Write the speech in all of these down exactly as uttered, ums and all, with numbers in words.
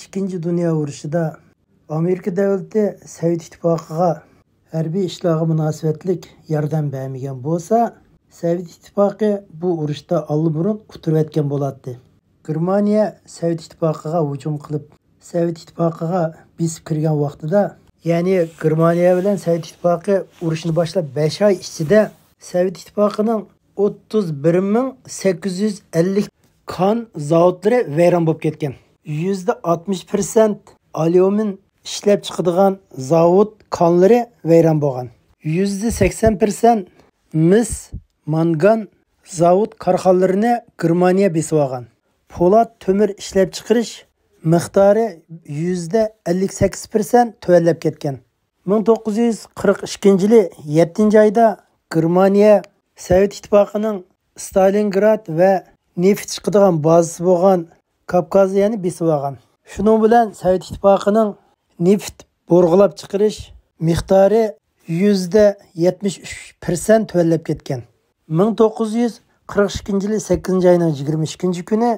ئىككىنچى دۇنيا ئۇرۇشىدا ئامېرىكا دۆلىتى سوۋېت ئىتتىپاقىغا ھەربىي ئىشلارغا مۇناسىۋەتلىك ياردەم بەرمىگەن بولسا، سوۋېت ئىتتىپاقى بۇ ئۇرۇشتا ئاللىبۇرۇن ئۇتتۇرۇۋەتكەن بولاتتى. گېرمانىيە سوۋېت ئىتتىپاقىغا ھۇجۇم قىلىپ، سوۋېت ئىتتىپاقىغا بېسىپ كىرگەن ۋاقتىدا، يەنى گېرمانىيە بىلەن سوۋېت ئىتتىپاقى ئۇرۇشنى باشلاپ بەش ئاي ئىچىدە سوۋېت ئىتتىپاقىنىڭ ئوتتۇز بىر مىڭ سەككىز يۈز ئەللىك كان زاۋۇتلىرى ۋەيران بولۇپ كەتكەن. يۈزدە ئاتمىش پىرسەنت ئاليۇمىن ئىشلەپ چىقىدىغان زاۋۇت كانلىرى ۋەيران بولغان. يۈزدە سەكسەن پىرسەنت مىس، مانگان زاۋۇت كارخانىلىرىنى گېرمانىيە بېسىۋالغان. پولات تۆمۈر ئىشلەپچىقىرىش مىقدارى يۈزدە ئەللىك سەككىز پىرسەنت تۆۋەنلەپ كەتكەن. مىڭ توققۇز يۈز قىرىق ئىككىنچى يىلى يەتتىنچى ئايدا گېرمانىيە سوۋېت ئىتتىپاقىنىڭ ستالىنگراد ۋە نېفىت چىقىدىغان بازىسى بولغان كاپكازىيەنى بېسىۋالغان. شۇنىڭ بىلەن سوۋېت ئىتتىپاقىنىڭ نېفىت بۇرغىلاپ چىقىرىش مىقدارى يۈزدە يەتمىش ئۈچ پىرسەنت تۆۋەنلەپ كەتكەن. مىڭ توققۇز يۈز قىرىق ئىككىنچى يىلى سەككىزىنچى ئاينىڭ يىگىرمە ئىككىنچى كۈنى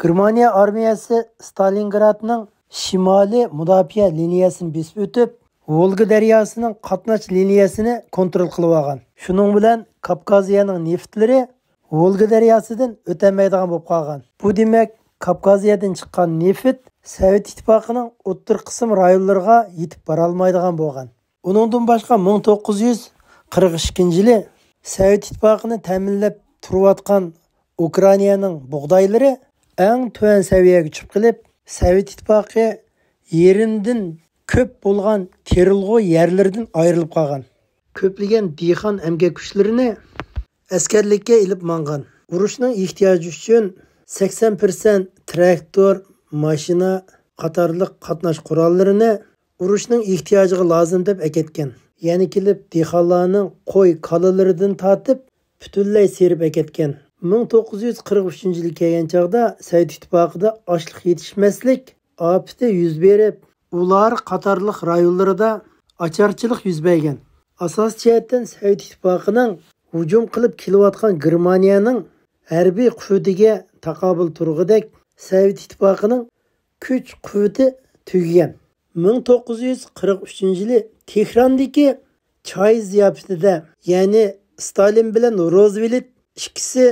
گېرمانىيە ئارمىيەسى ستالىنگرادنىڭ شىمالىي مۇداپىئە لىنىيەسىنى بېسىپ ئۆتۈپ، ۋولگا دەرياسىنىڭ قاتناش لىنىيەسىنى كونترول قىلىۋالغان. شۇنىڭ بىلەن كاپكازىيەنىڭ نېفىتلىرى ۋولگا دەرياسىدىن ئۆتەلمەيدىغان بولۇپ قالغان. بۇ دېمەك، كاپكازىيەدىن چىققان نېفىت سوۋېت ئىتتىپاقىنىڭ ئوتتۇرا قىسىم رايونلىرىغا يېتىپ بارالمايدىغان بولغان. ئۇنىڭدىن باشقا، مىڭ توققۇز يۈز قىرىق ئىككىنچى يىلى سوۋېت ئىتتىپاقىنى تەمىنلەپ تۇرۇۋاتقان ئۇكرائىنانىڭ بۇغدايلىرى ئەڭ تۆۋەن سەۋىيەگە چۈشۈپ قېلىپ، سوۋېت ئىتتىپاقى يېرىمدىن كۆپ بولغان تېرىلغۇ يەرلىرىدىن ئايرىلىپ قالغان. كۆپلىگەن دېھقان ئەمگەك كۈچلىرىنى ئەسكەرلىككە ئېلىپ ماڭغان. ئۇرۇشنىڭ ئېھتىياجى ئۈچۈن سەكسەن پىرسەنت تىراكتور، ماشىنا قاتارلىق قاتناش قوراللىرىنى ئۇرۇشنىڭ ئېھتىياجىغا لازىم دەپ ئەكەتكەن. يەنە كېلىپ دېھقانلارنىڭ قوي، كالىلىرىدىن تارتىپ پۈتۈنلەي سىيرىپ ئەكەتكەن. مىڭ توققۇز يۈز قىرىق ئۈچىنچى يىلى كەلگەن چاغدا سوۋېت ئىتتىپاقىدا ئاشلىق يېتىشمەسلىك ئاپىتى يۈز بېرىپ، ئۇلار قاتارلىق رايونلىرىدا ئاچارچىلىق يۈز بەرگەن. ئاساسىي جەھەتتىن سوۋېت ئىتتىپاقىنىڭ ھۇجۇم قىلىپ كېلىۋاتقان گېرمانىيەنىڭ ھەربىي قۇۋۋىتىگە تاقابىل تۇرغۇدەك سوۋېت ئىتتىپاقىنىڭ كۈچ قۇۋۋىتى تۈگىگەن. مىڭ توققۇز يۈز قىرىق ئۈچىنچى يىلى تېھراندىكى چاي زىياپىتىدە، يەنى ستالىن بىلەن روزۋېلت ئىككىسى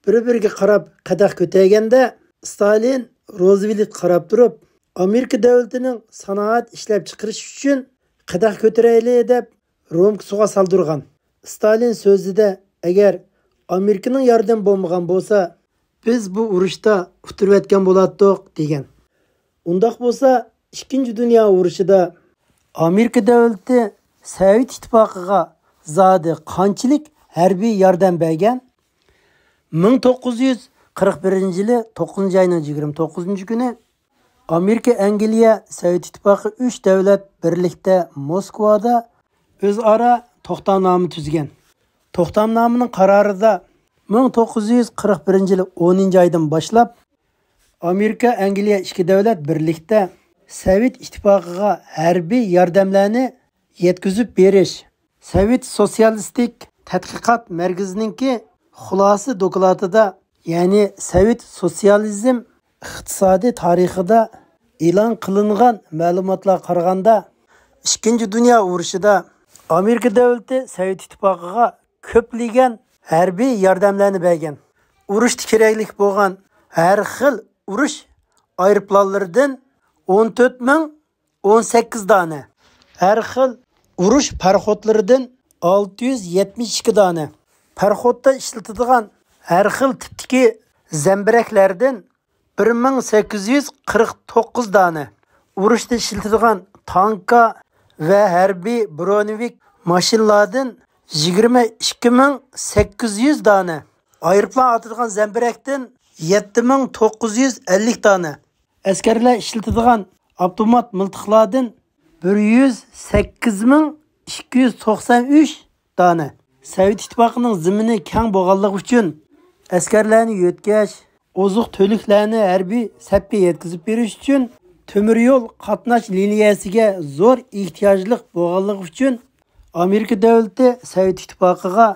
بىر-بىرىگە قاراپ قەدەھ كۆتەرگەندە، ستالىن روزۋېلتقا قاراپ تۇرۇپ، ئامېرىكا دۆلىتىنىڭ سانائەت ئىشلەپچىقىرىش ئۈچۈن قەدەھ كۆتۈرەيلى دەپ رومكا سۇغا سالدۇرغان. ستالىن سۆزىدە، ئەگەر ئامېرىكىنىڭ ياردىمى بولمىغان بولسا، بىز بۇ ئۇرۇشتا ئۇتتۇرۇۋەتكەن بولاتتۇق، دېگەن. ئۇنداق بولسا، ئىككىنچى دۇنيا ئۇرۇشىدا ئامېرىكا دۆلىتى سوۋېت ئىتتىپاقىغا زادى قانچىلىك ھەربىي ياردەم بەرگەن؟ مىڭ توققۇز يۈز قىرىق بىرىنچى يىلى توققۇزىنچى ئاينىڭ يىگىرمە توققۇزىنچى كۈنى ئامېرىكا، ئەنگلىيە، سوۋېت ئىتتىپاقى ئۈچ دۆلەت بىرلىكتە موسكۋادا ئۆزئارا توختامنامە تۈزگەن. توختامنامىنىڭ قارارىدا مىڭ توققۇز يۈز قىرىق بىرىنچى يىلى ئونىنچى ئايدىن باشلاپ ئامېرىكا، ئەنگلىيە ئىككى دۆلەت بىرلىكتە سوۋېت ئىتتىپاقىغا ھەربىي ياردەملەرنى يەتكۈزۈپ بېرىش، سوۋېت سوتسىيالىستىك تەتقىقات مەركىزىنىڭكى خۇلاسە دوكلاتىدا، يەنى سوۋېت سوتسىيالىزم ئىقتىسادىي تارىخىدا ئېلان قىلىنغان مەلۇماتلارغا قارىغاندا، ئىككىنچى دۇنيا ئۇرۇشىدا ئامېرىكا دۆلىتى سوۋېت ئىتتىپاقىغا كۆپلىگەن ھەربىي ياردەملەرنى بەرگەن. ئۇرۇشتا كېرەكلىك بولغان ھەر خىل ئۇرۇش ئايروپىلانلىرىدىن ئون تۆت مىڭ ئون سەككىز دانە، ھەر خىل ئۇرۇش پاراخوتلىرىدىن ئالتە يۈز يەتمىش ئىككى دانە، پاراخوتتا ئىشلىتىدىغان ھەر خىل تىپتىكى زەمبىرەكلەردىن بىر مىڭ سەككىز يۈز قىرىق توققۇز دانە، ئۇرۇشتا ئىشلىتىدىغان تانكا ۋە ھەربىي برونېۋىك ماشىنىلاردىن يىگىرمە ئىككى مىڭ سەككىز يۈز دانە، ئايروپىلان ئاتىدىغان زەمبىرەكتىن يەتتە مىڭ توققۇز يۈز ئەللىك دانە، ئەسكەرلەر ئىشلىتىدىغان ئاپتومات مىلتىقلاردىن بىر يۈز سەككىز مىڭ ئىككى يۈز توقسان ئۈچ دانە. سوۋېت ئىتتىپاقىنىڭ زېمىنى كەڭ بولغانلىقى ئۈچۈن، ئەسكەرلەرنى يۆتكەش، ئوزۇق-تۈلۈكلەرنى ھەربىي سەپكە يەتكۈزۈپ بېرىش ئۈچۈن تۆمۈر يول قاتناش لىنىيەسىگە زور ئېھتىياجلىق بولغانلىقى ئۈچۈن، ئامېرىكا دۆلىتى سوۋېت ئىتتىپاقىغا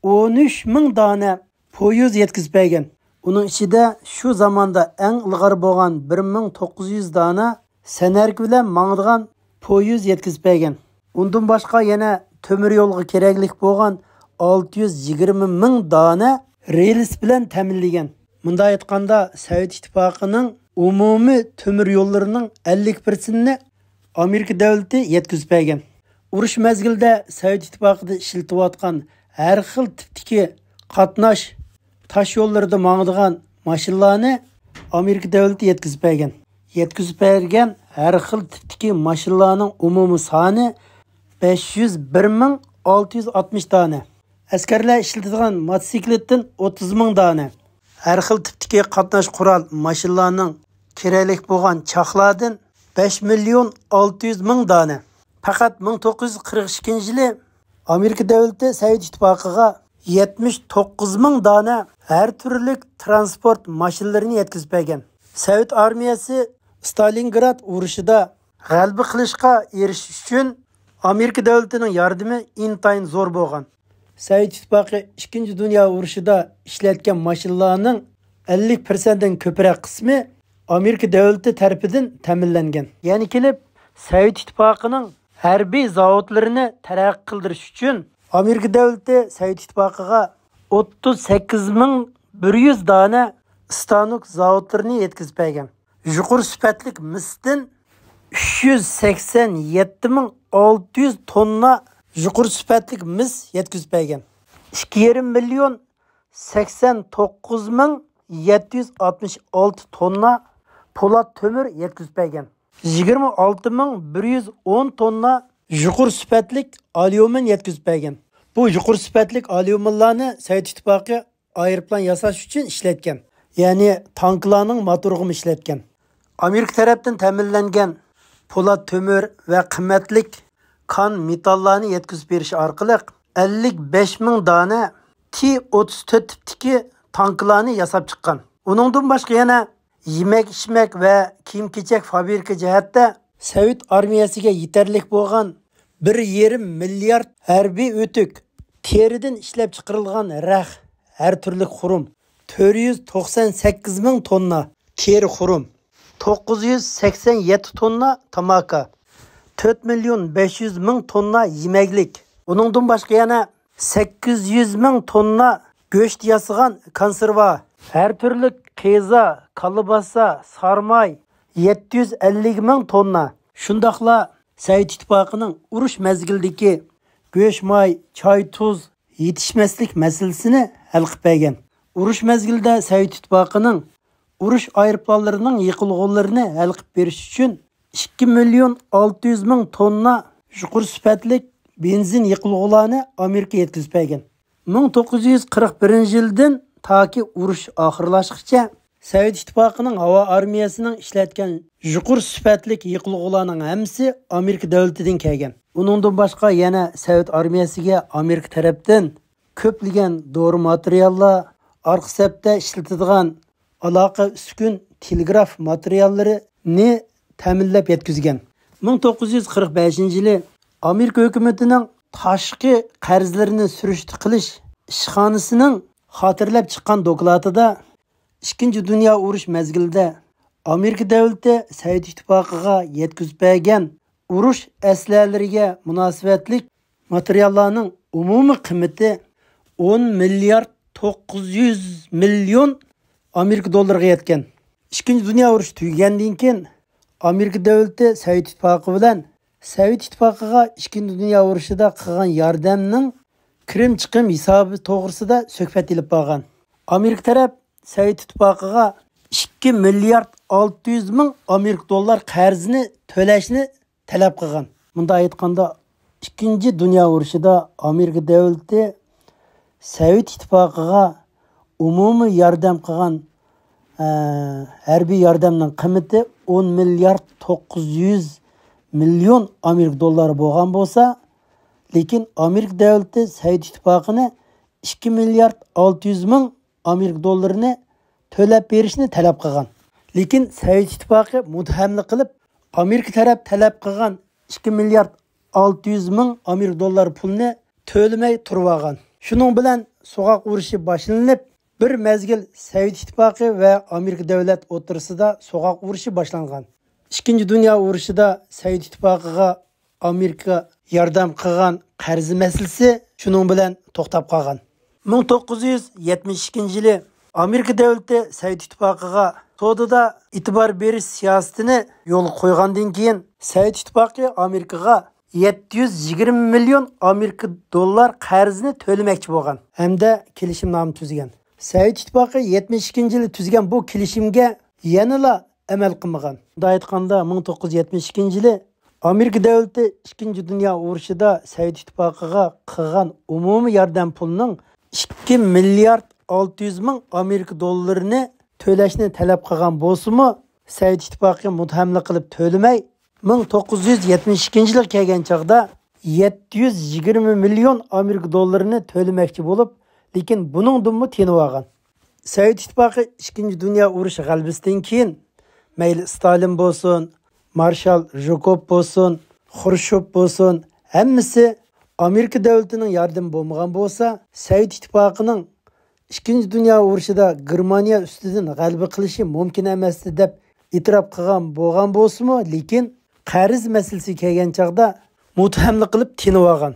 ئون ئۈچ مىڭ دانە پويىز يەتكۈزۈپ بەرگەن. ئۇنىڭ ئىچىدە شۇ زاماندا ئەڭ ئىلغار بولغان بىر مىڭ توققۇز يۈز دانە سېنېرگا بىلەن ماڭىدىغان پويىز يەتكۈزۈپ بەرگەن. ئۇندىن باشقا يەنە تۆمۈر يولغا كېرەكلىك بولغان ئالتە يۈز يىگىرمە مىڭ دانە رېلىس بىلەن تەمىنلىگەن. مۇنداق ئېيتقاندا، سوۋېت ئىتتىپاقىنىڭ ئومۇمىي تۆمۈر يوللىرىنىڭ ئەللىك پىرسەنتىنى ئامېرىكا دۆلىتى يەتكۈزۈپ بەرگەن. ئۇرۇش مەزگىلىدە سوۋېت ئىتتىپاقىدا ئىشلىتىۋاتقان ھەر خىل تىپتىكى قاتناش تاش يوللىرىدا ماڭىدىغان ماشىنىلارنى ئامېرىكا دۆلىتى يەتكۈزۈپ بەرگەن. يەتكۈزۈپ بەرگەن ھەر خىل تىپتىكى ماشىنىلارنىڭ ئومۇمىي سانى بەش يۈز بىر مىڭ ئالتە يۈز ئاتمىش دانە. ئەسكەرلەر ئىشلىتىدىغان موتوسىكلىتتىن ئوتتۇز مىڭ دانە. ھەر خىل تىپتىكى قاتناش قورال ماشىنىلارنىڭ كېرەكلىك بولغان چاقلاردىن بەش مىليون ئالتە يۈز مىڭ دانە. پەقەت مىڭ توققۇز يۈز قىرىق ئىككىنچى يىلى ئامېرىكا دۆلىتى سوۋېت ئىتتىپاقىغا يەتمىش توققۇز مىڭ دانە ھەر تۈرلۈك تىرانسپورت ماشىنىلىرىنى يەتكۈزۈپ بەرگەن. سوۋېت ئارمىيەسى ستالىنگراد ئۇرۇشىدا غەلىبە قىلىشقا ئېرىشىش ئۈچۈن ئامېرىكا دۆلىتىنىڭ ياردىمى ئىنتايىن زور بولغان. سوۋېت ئىتتىپاقى ئىككىنچى دۇنيا ئۇرۇشىدا ئىشلەتكەن ماشىنىلارنىڭ ئەللىك پىرسەنتتىن كۆپرەك قىسمى ئامېرىكا دۆلىتى تەرىپىدىن تەمىنلەنگەن. يەنە كېلىپ، سوۋېت ئىتتىپاقىنىڭ ھەربىي زاۋۇتلىرىنى تەرەققىي قىلدۇرۇش ئۈچۈن ئامېرىكا دۆلىتى سوۋېت ئىتتىپاقىغا ئوتتۇز سەككىز مىڭ بىر يۈز دانە ستانوك زاۋۇتلىرىنى يەتكۈزۈپ بەرگەن. يۇقىرى سۈپەتلىك مىستىن ئۈچ يۈز سەكسەن يەتتە مىڭ ئالتە يۈز توننا يۇقىرى سۈپەتلىك مىس يەتكۈزۈپ بەرگەن. ئىككى يېرىم مىليون سەكسەن توققۇز مىڭ يەتتە يۈز ئاتمىش ئالتە توننا پولات تۆمۈر يەتكۈزۈپ بەرگەن. يىگىرمە ئالتە مىڭ بىر يۈز ئون توننا يۇقىرى سۈپەتلىك ئاليۇمىن يەتكۈزۈپ بەرگەن. بۇ يۇقىرى سۈپەتلىك ئاليۇمىنلارنى سوۋېت ئىتتىپاقى ئايروپىلان ياساش ئۈچۈن ئىشلەتكەن. يەنى تانكىلارنىڭ موتورىغىمۇ ئىشلەتكەن. ئامېرىكا تەرەپتىن تەمىنلەنگەن پولات تۆمۈر ۋە قىممەتلىك كان مېتاللارنى يەتكۈزۈپ بېرىش ئارقىلىق ئەللىك بەش مىڭ دانە تى ئوتتۇز تۆت تىپتىكى تانكىلارنى ياساپ چىققان. ئۇنىڭدىن باشقا يەنە يېمەك-ئىچمەك ۋە كىيىم-كېچەك فابرىكا جەھەتتە سوۋېت ئارمىيەسىگە يېتەرلىك بولغان بىر يېرىم مىليارد ھەربىي ئۆتۈك، تېرىدىن ئىشلەپ چىقىرىلغان رەخ، ھەر تۈرلۈك خۇرۇم، تۆت يۈز توقسان سەككىز مىڭ توننا تېرە خۇرۇم، توققۇز يۈز سەكسەن يەتتە توننا تاماكا، تۆت مىليون بەش يۈز مىڭ توننا يېمەكلىك، ئۇنىڭدىن باشقا يەنە سەككىز يۈز مىڭ توننا گۆشتە ياسىغان كونسېرۋا، ھەر تۈرلۈك قىزا، كالباسا، سارماي، يەتتە يۈز ئەللىك مىڭ توننا. شۇنداقلا سوۋېت ئىتتىپاقىنىڭ ئۇرۇش مەزگىلىدىكى گۆش، ماي، چاي، تۇز يېتىشمەسلىك مەسىلىسىنى ھەل قىلىپ بەرگەن. ئۇرۇش مەزگىلىدە سوۋېت ئىتتىپاقىنىڭ ئۇرۇش ئايروپىلانلىرىنىڭ يېقىلغۇلىرىنى ھەل قىلىپ بېرىش ئۈچۈن ئىككى مىليون ئالتە يۈز مىڭ توننا يۇقىرى سۈپەتلىك بېنزىن يېقىلغۇلارنى ئامېرىكا يەتكۈزۈپ بەرگەن. مىڭ توققۇز يۈز قىرىق بىرىنچى يىلدىن تاكى ئۇرۇش ئاخىرلاشقىچە سوۋېت ئىتتىپاقىنىڭ ھاۋا ئارمىيەسىنىڭ ئىشلەتكەن يۇقىرى سۈپەتلىك يېقىلغۇلارنىڭ ھەممىسى ئامېرىكا دۆلىتىدىن كەلگەن. ئۇنىڭدىن باشقا يەنە سوۋېت ئارمىيەسىگە ئامېرىكا تەرەپتىن كۆپلىگەن دورا ماتېرىياللار، ئارقا سەپتە ئىشلىتىدىغان ئالاقە ئۈسكۈن، تېلېگراف ماتېرىياللىرىنى تەمىنلەپ يەتكۈزگەن. مىڭ توققۇز يۈز قىرىق بەشىنچى يىلى ئامېرىكا ھۆكۈمىتىنىڭ تاشقى قەرزلىرىنى سۈرۈشتە قىلىش ئىشخانىسىنىڭ خاتىرىلەپ چىققان دوكلاتىدا، ئىككىنچى دۇنيا ئۇرۇش مەزگىلىدە ئامېرىكا دۆلىتى سوۋېت ئىتتىپاقىغا يەتكۈزۈپ بەرگەن ئۇرۇش ئەسلىھەلىرىگە مۇناسىۋەتلىك ماتېرىياللارنىڭ ئومۇمىي قىممىتى ئون مىليارد توققۇز يۈز مىليون ئامېرىكا دوللىرىغا يەتكەن. ئىككىنچى دۇنيا ئۇرۇشى تۈگىگەندىن كېيىن، ئامېرىكا دۆلىتى سوۋېت ئىتتىپاقى بىلەن سوۋېت ئىتتىپاقىغا ئىككىنچى دۇنيا ئۇرۇشىدا قىلغان ياردەمنىڭ كىرىم چىقىم ھېسابى توغرىسىدا سۆھبەت ئېلىپ بارغان. ئامېرىكا تەرەپ سوۋېت ئىتتىپاقىغا ئىككى مىليارد ئالتە يۈز مىڭ ئامېرىكا دوللار قەرزنى تۆلەشنى تەلەپ قىلغان. مۇنداق ئېيتقاندا، ئىككىنچى دۇنيا ئۇرۇشىدا ئامېرىكا دۆلىتى سوۋېت ئىتتىپاقىغا ئومۇمىي ياردەم قىلغان، ئە، ھەربىي ياردەمنىڭ قىممىتى ئون مىليارد توققۇز يۈز مىليون ئامېرىكا دوللارى بولغان بولسا، لېكىن ئامېرىكا دۆلىتى سوۋېت ئىتتىپاقىنى ئىككى مىليارد ئالتە يۈز مىڭ ئامېرىكا دوللىرىنى تۆلەپ بېرىشنى تەلەپ قىلغان. لېكىن سوۋېت ئىتتىپاقى مۇداھەملە قىلىپ، ئامېرىكا تەرەپ تەلەپ قىلغان ئىككى مىليارد ئالتە يۈز مىڭ ئامېرىكا دوللار پۇلنى تۆلىمەي تۇرۇۋالغان. شۇنىڭ بىلەن سوغۇق ئۇرۇشى باشلىنىپ، بىر مەزگىل سوۋېت ئىتتىپاقى ۋە ئامېرىكا دۆلەت ئوتتۇرىسىدا سوغۇق ئۇرۇشى باشلانغان. ئىككىنچى دۇنيا ئۇرۇشىدا سوۋېت ئىتتىپاقىغا ئامېرىكا ياردەم قىلغان قەرز مەسىلىسى شۇنىڭ بىلەن توختاپ قالغان. مىڭ توققۇز يۈز يەتمىش ئىككىنچى يىلى ئامېرىكا دۆلىتى سوۋېت ئىتتىپاقىغا سودىدا ئېتىبار بېرىش سىياسىتىنى يولغا قويغاندىن كېيىن، سوۋېت ئىتتىپاقى ئامېرىكىغا يەتتە يۈز يىگىرمە مىليون ئامېرىكا دوللار قەرزنى تۆلىمەكچى بولغان ھەمدە كېلىشىمنامە تۈزگەن. سوۋېت ئىتتىپاقى يەتمىش ئىككىنچى يىلى تۈزگەن بۇ كېلىشىمگە يەنىلا ئەمەل قىلمىغان. مۇنداق ئېيتقاندا، مىڭ توققۇز يۈز يەتمىش ئىككىنچى يىلى ئامېرىكا دۆلىتى ئىككىنچى دۇنيا ئۇرۇشىدا سوۋېت ئىتتىپاقىغا قىلغان ئومۇمىي ياردەم پۇلىنىڭ ئىككى مىليارد ئالتە يۈز مىڭ ئامېرىكا دوللىرىنى تۆلەشنى تەلەپ قىلغان بولسىمۇ، سوۋېت ئىتتىپاقى مۇتھەملىق قىلىپ تۆلىمەي، مىڭ توققۇز يۈز يەتمىش ئىككىنچى يىلغا كەلگەن چاغدا يەتتە يۈز يىگىرمە مىليون ئامېرىكا دوللىرىنى تۆلىمەكچى بولۇپ، لېكىن بۇنىڭدىنمۇ تېنىۋالغان. سوۋېت ئىتتىپاقى ئىككىنچى دۇنيا ئۇرۇشى غەلىبىسىدىن كېيىن، مەيلى ستالىن بولسۇن، مارشال ژۇكوف بولسۇن، خرۇشچوف بولسۇن، ھەممىسى ئامېرىكا دۆلىتىنىڭ ياردىمى بولمىغان بولسا، سوۋېت ئىتتىپاقىنىڭ ئىككىنچى دۇنيا ئۇرۇشىدا گېرمانىيە ئۈستىدىن غەلىبە قىلىشى مۇمكىن ئەمەستى دەپ ئېتىراپ قىلغان بولغان بولسىمۇ، لېكىن قەرز مەسىلىسى كەلگەن چاغدا مۇتھەملىق قىلىپ تېنىۋالغان.